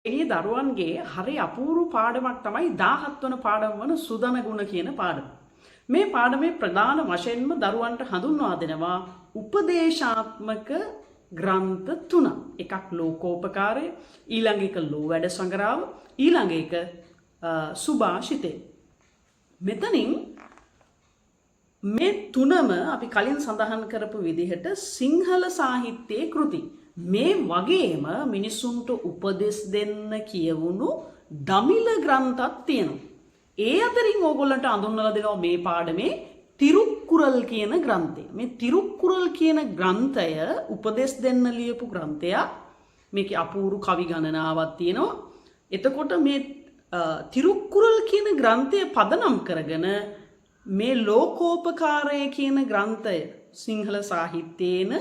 එළිය දරුවන්ගේ හරි අපූරු පාඩමක් තමයි 17 වන පාඩම වන සුදන ගුණ කියන පාඩම. මේ පාඩමේ ප්‍රධාන වශයෙන්ම දරුවන්ට හඳුන්වා දෙනවා උපදේශාත්මක ග්‍රන්ථ තුනක්. එකක් ලෝකෝපකාරය, ඊළඟ එක ලෝ වැඩ සඟරාව, ඊළඟ එක සුභාෂිතය. මෙතනින් මේ තුනම අපි කලින් සඳහන් කරපු විදිහට සිංහල සාහිත්‍යයේ කෘති. මේ වගේම මිනිසුන්ට උපදෙස් දෙන්න කියවුණු දමිළ ග්‍රන්ථත් තියෙනවා. ඒ අතරින් ඕගොල්ලන්ට අඳුන්වලා දෙනවා මේ පාඩමේ තිරුක්කුරල් කියන ග්‍රන්ථය. මේ තිරුක්කුරල් කියන ග්‍රන්ථය උපදෙස් දෙන්න ලියපු ග්‍රන්ථයක්. මේකේ අපූරු කවි ගණනාවක් තියෙනවා. එතකොට මේ තිරුක්කුරල් කියන ග්‍රන්ථය පදනම් කරගෙන මේ ලෝකෝපකාරය කියන ග්‍රන්ථය, සිංහල සාහිත්‍යයේන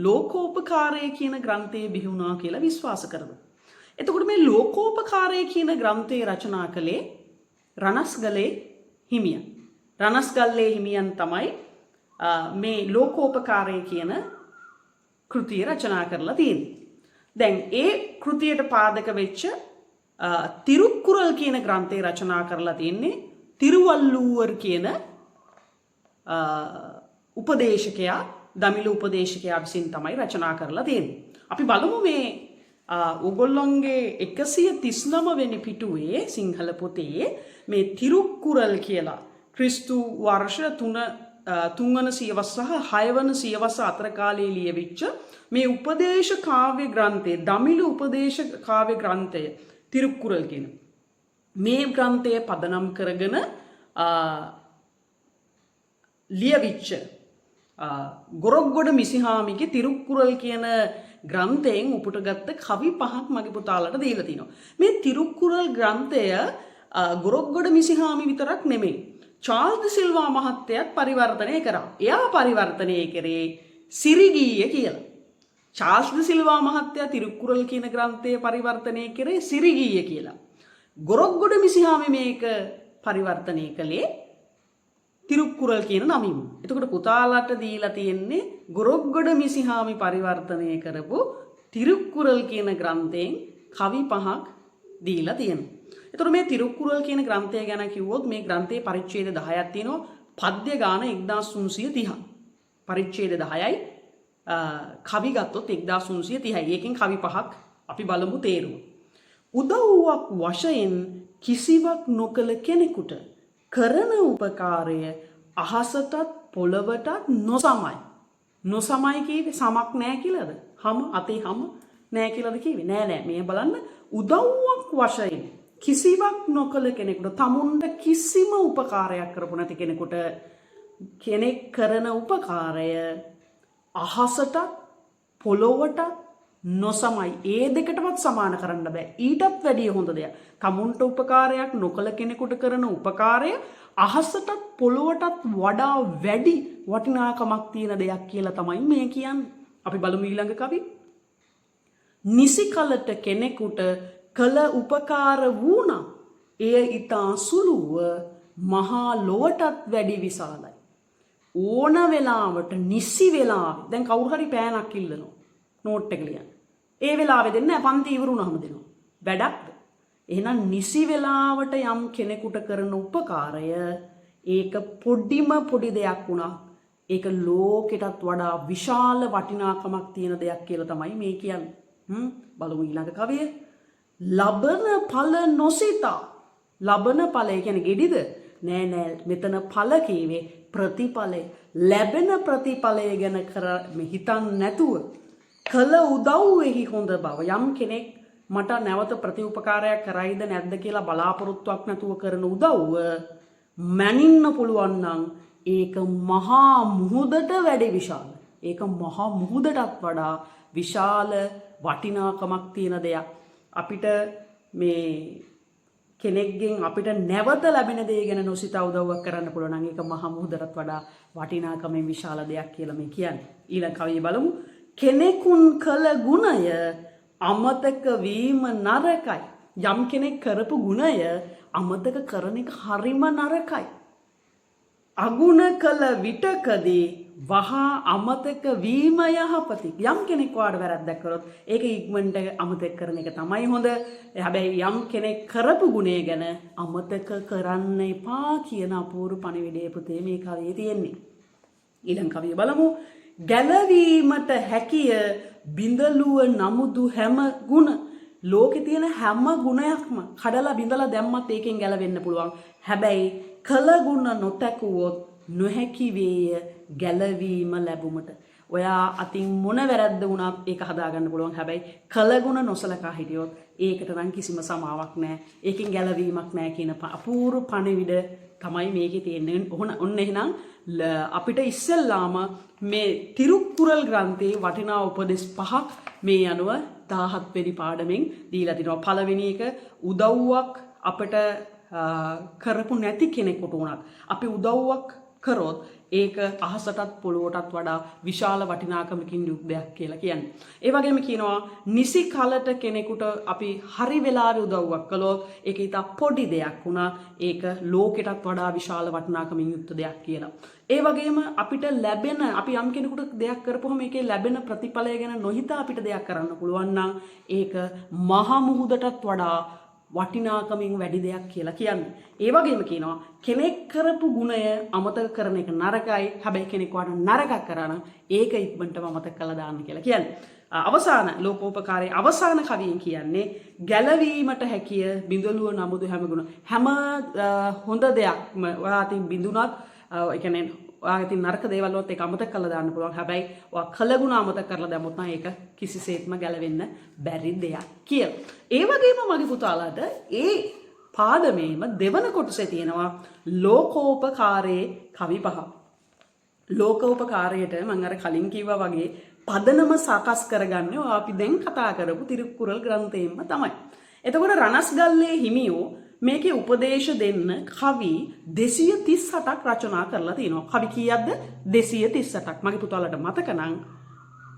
ලෝකෝපකාරය කියන ග්‍රන්ථය බිහි වුණා කියලා විශ්වාස කරනවා. එතකොට මේ ලෝකෝපකාරය කියන ග්‍රන්ථය රචනා කළේ රණස්ගලේ හිමියන්. රණස්ගල්ලේ හිමියන් තමයි මේ ලෝකෝපකාරය කියන කෘතිය රචනා කරලා තියෙන්නේ. දැන් ඒ කෘතියට පාදක වෙච්ච තිරුක්කුරල් කියන ග්‍රන්ථය රචනා කරලා තියෙන්නේ තිරුවල්ලූවර් කියන උපදේශකයා, දමිළ උපදේශකයා විසින් තමයි රචනා කරලා තියෙන්නේ. අපි බලමු මේ ඔගොල්ලොන්ගේ 139 වෙනි පිටුවේ සිංහල පොතේ මේ තිරුක්කුරල් කියලා ක්‍රිස්තු වර්ෂ 3 තුන්වන සියවස සහ හයවන සියවස අතර කාලයේ ලියවිච්ච මේ උපදේශ කාව්‍ය ග්‍රන්ථය, දමිළ උපදේශ කාව්‍ය ග්‍රන්ථය තිරුක්කුරල් කියන මේ ග්‍රන්ථය පදනම් කරගෙන ලියවිච්ච ගොරොක්ගොඩ මිසිහාමිගේ තිරුක්කුරල් කියන ග්‍රන්ථයෙන් උපුටගත්ත කවි පහක් මගේ පුතාලට දීලා තිනවා. මේ තිරුක්කුරල් ග්‍රන්ථය ගොරොක්ගොඩ මිසිහාමි විතරක් නෙමෙයි, චාල්ස් ද සිල්වා මහත්තයත් පරිවර්තනය කරා. එයා පරිවර්තනය කරේ සිරිගීය කියලා. චාල්ස් ද සිල්වා මහත්තයා තිරුක්කුරල් කියන ග්‍රන්ථය පරිවර්තනය කරේ සිරිගීය කියලා. ගොරොක්ගොඩ මිසිහාමි මේක පරිවර්තනය කළේ තිරුක්කුරල් කියන නමින්. එතකොට පුතාලාට දීලා තියෙන්නේ ගොරොක්ගොඩ මිසිහාමි පරිවර්තනය කරපු තිරුක්කුරල් කියන ග්‍රන්ථයෙන් කවි පහක් දීලා තියෙනවා. එතකොට මේ තිරුක්කුරල් කියන ග්‍රන්ථය ගැන කිව්වොත් මේ ග්‍රන්ථයේ පරිච්ඡේද 10ක් තියෙනවා. පද්‍ය ගාන 1330. පරිච්ඡේද 10යි, කවි ගත්තොත් 1330යි. ඒකෙන් කවි පහක් අපි බලමු තේරුම. උදව්වක් වශයෙන් කිසිවක් නොකළ කෙනෙකුට කරන උපකාරය අහසටත් පොළවටත් නොසමයි. නොසමයි කිව්වේ සමක් නෑ කියලාද? හම අතේ හම නෑ කියලාද කිව්වේ? නෑ නෑ, මේ බලන්න, උදව්වක් වශයෙන් කිසිවක් නොකළ කෙනෙකුට, තමුන්ට කිසිම උපකාරයක් කරපු නැති කෙනෙකුට කෙනෙක් කරන උපකාරය අහසටත් පොළොවටත් නොසමයි. ඒ දෙකටවත් සමාන කරන්න බෑ. ඊටත් වැඩිය හොඳ දෙයක්. තමුන්ට උපකාරයක් නොකළ කෙනෙකුට කරන උපකාරය අහසටත් පොළොවටත් වඩා වැඩි වටිනාකමක් තියෙන දෙයක් කියලා තමයි මේ කියන්නේ. අපි බලමු ඊළඟ කවි. නිසි කලට කෙනෙකුට කළ උපකාර වූනම් එය ඉතා සුළුව මහා ලොවටත් වැඩි විශාලයි. ඕන වෙලාවට, නිසි වෙලාවෙ, දැන් කවුරු හරි පෑනක් ඉල්ලනවා නෝට් එක ලියන්න. ඒ වෙලාවේ දෙන්නේ නැහැ, පන්ති ඉවර වුණාම දෙනවා. වැඩක්ද? එහෙනම් නිසි වෙලාවට යම් කෙනෙකුට කරන උපකාරය, ඒක පොඩිම පොඩි දෙයක් වුණා, ඒක ලෝකෙටත් වඩා විශාල වටිනාකමක් තියෙන දෙයක් කියලා තමයි මේ කියන්නේ. බලමු ඊළඟ කවිය. ලබන ඵල නොසිතා. ලබන ඵල, ඒ කියන්නේ ගෙඩිද? නෑ නෑ, මෙතන ඵල කීවේ ප්‍රතිඵලය. ලැබෙන ප්‍රතිඵලය ගැන කර මේ හිතන් නැතුව කළ උදව්වෙහි හොඳ බව. යම් කෙනෙක් මට නැවත ප්‍රතිඋපකාරයක් කරයිද නැද්ද කියලා බලාපොරොත්තුවක් නැතුව කරන උදව්ව මැනින්න පුළුවන් නම් ඒක මහා මුහුදට වැඩි විශාල. ඒක මහා මුහුදටත් වඩා විශාල වටිනාකමක් තියෙන දෙයක්. අපිට මේ කෙනෙක්ගෙන් අපිට නැවත ලැබෙන දේ ගැන නොසිතා උදව්වක් කරන්න පුළුවන් නම් ඒක මහා මුහුදටත් වඩා වටිනාකමෙන් විශාල දෙයක් කියලා මේ කියන්නේ. ඊළඟ කවිය බලමු. කෙනෙකුන් කළ ගුණය අමතක වීම නරකයි. යම් කෙනෙක් කරපු ගුණය අමතක කරන එක හරිම නරකයි. අගුණ කළ විටකදී වහා අමතක වීම යහපති. යම් කෙනෙක් ඔයාට වැරැද්දක් කරොත් ඒක ඉක්මනට අමතක කරන එක තමයි හොඳ. හැබැයි යම් කෙනෙක් කරපු ගුණය ගැන අමතක කරන්න එපා කියන අපූර්ව පණිවිඩය පුතේ මේ කවියේ තියෙන්නේ. ඊළඟ කවිය බලමු. ගැලවීමට හැකිය බිඳලුව නමුදු හැම ගුණ. ලෝකේ තියෙන හැම ගුණයක්ම කඩලා බිඳලා දැම්මත් ඒකෙන් ගැලවෙන්න පුළුවන්. හැබැයි කළ ගුණ නොතැකුවොත් නොහැකි වේය ගැලවීම ලැබුමට. ඔයා අතින් මොන වැරැද්ද වුණත් ඒක හදාගන්න පුළුවන්. හැබැයි කළ ගුණ නොසලකා හිටියොත් ඒකට නම් කිසිම සමාවක් නැහැ. ඒකෙන් ගැලවීමක් නැහැ කියන අපූර්ව පණිවිඩ තමයි මේකේ තියෙන්නේ. ඔන්න එහෙනම් අපිට ඉස්සෙල්ලාම මේ තිරුක්කුරල් ග්‍රන්ථයේ වටිනා උපදෙස් පහක් මේ අනුව 17 වෙනි පාඩමෙන් දීලා තිනවා. පළවෙනි එක, උදව්වක් අපිට කරපු නැති කෙනෙකුට උනත් අපි උදව්වක් කරොත් ඒක අහසටත් පොළොවටත් වඩා විශාල වටිනාකමකින් යුක් දෙයක් කියලා කියන්නේ. ඒ වගේම කියනවා, නිසි කලට කෙනෙකුට අපි හරි වෙලාවේ උදව්වක් කළොත් ඒක ඉතා පොඩි දෙයක් වුණා, ඒක ලෝකෙටත් වඩා විශාල වටිනාකමින් යුක්ත දෙයක් කියලා. ඒ වගේම අපිට ලැබෙන, අපි යම් කෙනෙකුට දෙයක් කරපුවම ඒකේ ලැබෙන ප්‍රතිඵලය ගැන නොහිතා අපිට දෙයක් කරන්න පුළුවන් නම් ඒක මහ මුහුදටත් වඩා වටිනාකමින් වැඩි දෙයක් කියලා කියන්නේ. ඒ වගේම කියනවා, කෙනෙක් කරපු ගුණය අමතක කරන එක නරකයි. හැබැයි කෙනෙක් වාට නරකක් කරා නම් ඒක ඉක්මනටම අමතක කරලා දාන්න කියලා කියන්නේ. අවසාන ලෝකෝපකාරයේ අවසාන කවියෙන් කියන්නේ ගැලවීමට හැකිය බිඳලුව නමුදු හැම ගුණ. හැම හොඳ දෙයක්ම ඔයා අතින් බිඳුනත්, ඒ කියන්නේ ඔයා ඉතින් නරක දේවල් වලත් ඒක අමතක කරලා දාන්න පුළුවන්. හැබැයි ඔයා කළ ගුණ අමතක කරලා දැම්මොත් නම් ඒක කිසිසේත්ම ගැලවෙන්න බැරි දෙයක් කියලා. ඒ වගේම මගේ පුතාලාට ඒ පාඩමේම දෙවන කොටසේ තියෙනවා ලෝකෝපකාරයේ කවි පහ. ලෝකෝපකාරයට මම අර කලින් කිව්වා වගේ පදනම සකස් කරගන්නේ ඔය අපි දැන් කතා කරපු තිරුක්කුරල් ග්‍රන්ථයෙන්ම තමයි. එතකොට රණස්ගල්ලේ හිමියෝ මේකේ උපදේශ දෙන්න කවි 238ක් රචනා කරලා තියෙනවා. කවි කීයක්ද? 238ක්. මගේ පුතාලට මතක නම්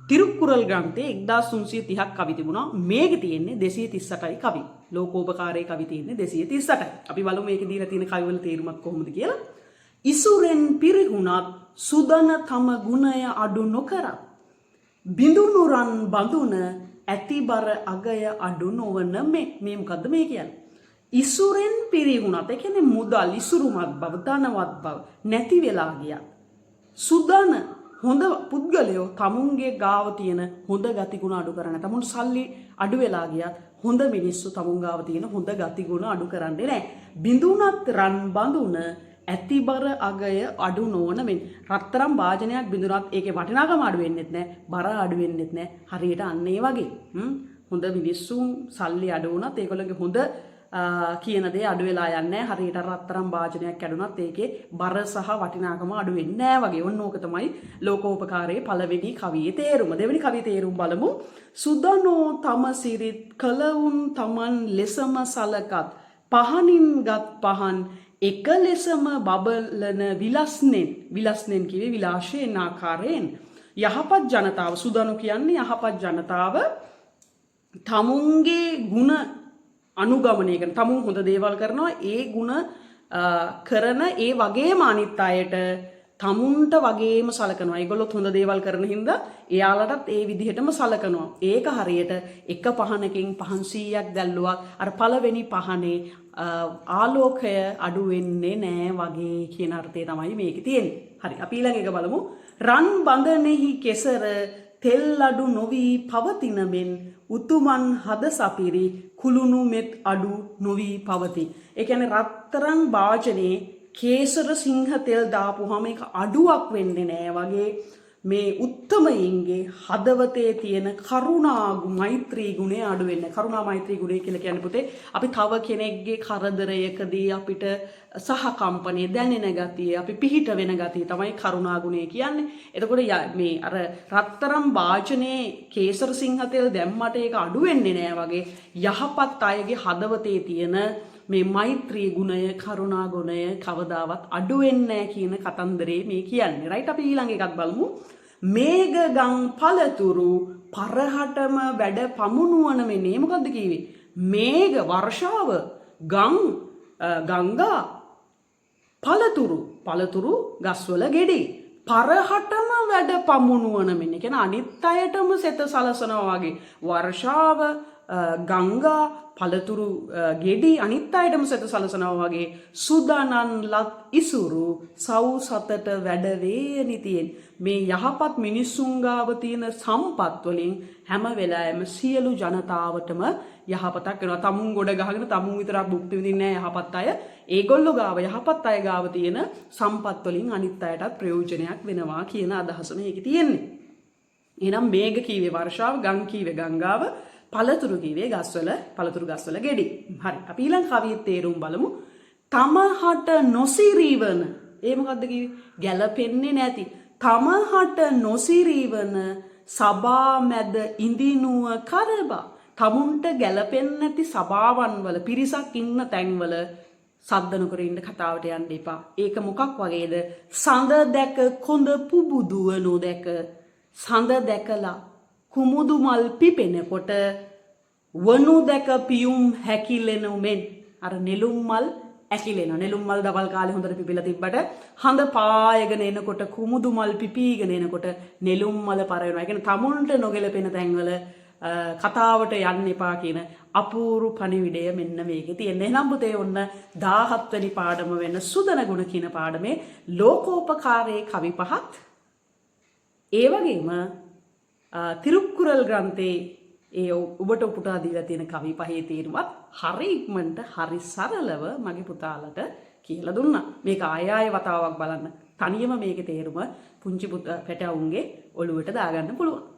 තිරුක්කුරල් ග්‍රන්ථයේ 1330ක් කවි තිබුණා. මේකේ තියෙන්නේ 238යි කවි. ලෝකෝපකාරයේ කවි තියෙන්නේ 238යි. අපි බලමු මේකේ දීලා තියෙන කවි වල තේරුමක් කොහොමද කියලා. ඉසුරෙන් පිරිහුණත් සුදන තම ගුණය අඩු නොකරත්. බිඳුණු රන් බඳුන ඇතිබර අගය අඩු නොවන මේ. මේ මොකද්ද මේ කියන්නේ? ඉසුරෙන් පිරිහුණත්, ඒ කියන්නේ මුදල් ඉසුරුමත් බව, ධනවත් බව නැති වෙලා ගියත්, සුදන හොඳ පුද්ගලයෝ තමුන්ගේ ගාව තියෙන හොඳ ගතිගුණ අඩු කරන්නේ. තමුන් සල්ලි අඩු වෙලා ගියත් හොඳ මිනිස්සු තමුන් ගාව තියෙන හොඳ ගතිගුණ අඩු කරන්නේ නැහැ. බිඳුනත් රන් බඳුන ඇතිබර අගය අඩු නොවන මෙන්. රත්තරන් භාජනයක් බිඳුනත් ඒකේ වටිනාකම අඩු වෙන්නෙත් නැහැ, බර අඩු වෙන්නෙත් නැහැ. හරියට අන්න ඒ වගේ. හොඳ මිනිස්සුන් සල්ලි අඩු වුණත් ඒගොල්ලන්ගේ හොඳ කියන දේ අඩු වෙලා යන්නේ නැහැ. හරියට රත්තරන් භාජනයක් කැඩුනත් ඒකේ බර සහ වටිනාකම අඩු වෙන්නේ නැහැ වගේ. ඔන්න ඕක තමයි ලෝකෝපකාරයේ පළවෙනි කවියේ තේරුම. දෙවෙනි කවියේ තේරුම බලමු. සුදනෝ තම සිරිත් කලවුන් තමන් ලෙසම සලකත්, පහනින් ගත් පහන් එක ලෙසම බබලන විලස්නෙන්. විලස්නෙන් කිව්වේ විලාශයෙන්, ආකාරයෙන්. යහපත් ජනතාව, සුදනු කියන්නේ යහපත් ජනතාව, තමුන්ගේ ගුණ අනුගමනය කරන, තමුන් හොඳ දේවල් කරනවා, ඒ ගුණ කරන ඒ වගේම අනිත් අයට තමුන්ට වගේම සලකනවා. ඒගොල්ලොත් හොඳ දේවල් කරන හින්දා එයාලටත් ඒ විදිහටම සලකනවා. ඒක හරියට එක පහනකින් පහන් 100ක් දැල්ලුවා අර පළවෙනි පහනේ ආලෝකය අඩු වෙන්නේ නෑ වගේ කියන අර්ථය තමයි මේකේ තියෙන්නේ. හරි, අපි ඊළඟ එක බලමු. රන් බඳනෙහි කෙසර තෙල් අඩු නොවී පවතින මෙන් උතුමන් හද සපිරි කුළුණු මෙත් අඩු නොවී පවති. ඒ කියන්නේ රත්තරන් භාජනයේ කේසර සිංහ තෙල් දාපුවාම ඒක අඩුවක් වෙන්නේ නෑ වගේ මේ උත්තමයින්ගේ හදවතේ තියෙන කරුණා මෛත්‍රී ගුණය අඩු වෙන්නේ. කරුණා මෛත්‍රී ගුණය කියලා කියන්නේ පුතේ අපි තව කෙනෙක්ගේ කරදරයකදී අපිට සහකම්පනය දැනෙන ගතිය, අපි පිහිට වෙන ගතිය තමයි කරුණා ගුණය කියන්නේ. එතකොට මේ අර රත්තරන් භාජනයේ කේසර සිංහ තෙල් දැම්මට ඒක අඩු වෙන්නේ නෑ වගේ යහපත් අයගේ හදවතේ තියෙන මේ මෛත්‍රී ගුණය, කරුණා ගුණය කවදාවත් අඩු වෙන්නේ නෑ කියන කතන්දරේ මේ කියන්නේ. රයිට්, අපි ඊළඟ එකක් බලමු. මේඝ ගං පළතුරු පරහටම වැඩ පමුණුවන මෙනේ. මොකද්ද කිව්වේ? මේඝ වර්ෂාව, ගං ගංගා, පළතුරු, පළතුරු ගස්වල ගෙඩි, පරහටම වැඩ පමුණුවන මෙන්. ඒ කියන්නේ අනිත් අයටම සෙත සලසනවා වගේ. වර්ෂාව, ගංගා, පළතුරු ගෙඩි අනිත් අයටම සෙත සලසනවා වගේ සුදනන් ලත් ඉසුරු සව් සතට වැඩ වේ නිතියෙන්. මේ යහපත් මිනිස්සුන් ගාව තියෙන සම්පත් වලින් හැම වෙලාවෙම සියලු ජනතාවටම යහපතක් වෙනවා. තමුන් ගොඩ ගහගෙන තමුන් විතරක් භුක්ති විඳින්නේ නැහැ යහපත් අය. ඒගොල්ලෝ ගාව, යහපත් අය ගාව තියෙන සම්පත් වලින් අනිත් අයටත් ප්‍රයෝජනයක් වෙනවා කියන අදහස මේකේ තියෙන්නේ. එහෙනම් මේඝ කීවේ වර්ෂාව, ගං කීවේ ගංගාව, පළතුරු කීවේ ගස්වල, පළතුරු ගස්වල ගෙඩි. හරි. අපි ඊළඟ කවියේ තේරුම් බලමු. තමහට නොසිරීවන. ඒ මොකද්ද කිව්වේ? ගැලපෙන්නේ නැති. තමහට නොසිරීවන සබා මැද ඉඳිනුව කරබා. තමුන්ට ගැලපෙන්නේ නැති සභාවන් වල, පිරිසක් ඉන්න තැන්වල සද්ද නොකර ඉන්න, කතාවට යන්න එපා. ඒක මොකක් වගේද? සඳ දැක කොඳ පුබුදුව නොදැක. සඳ දැකලා කුමුදු මල් පිපෙනකොට වනු දැක පියුම් හැකිලෙනු මෙන්. අර නෙළුම් මල් ඇකිලෙනවා. නෙළුම් මල් දවල් කාලේ හොඳට පිපිලා තිබ්බට හඳ පායගෙන එනකොට, කුමුදු මල් පිපීගෙන එනකොට නෙළුම් මල පර වෙනවා. ඒ කියන්නේ තමුන්ට නොගැලපෙන තැන්වල කතාවට යන්න එපා කියන අපූරු පණිවිඩය මෙන්න මේකේ තියෙන. එහෙනම් පුතේ, ඔන්න 17 වෙනි පාඩම වෙන සුදන ගුණ කියන පාඩමේ ලෝකෝපකාරයේ කවි පහත්, ඒ වගේම තිරුක්කුරල් ග්‍රන්ථයේ ඒ ඔබට උපුටා දීලා තියෙන කවි පහේ තේරුමත් හරි ඉක්මනට හරි සරලව මගේ පුතාලට කියලා දුන්නා. මේක ආය ආය වතාවක් බලන්න. තනියම මේකේ තේරුම පුංචි පුතා පැටවුන්ගේ ඔළුවට දාගන්න පුළුවන්.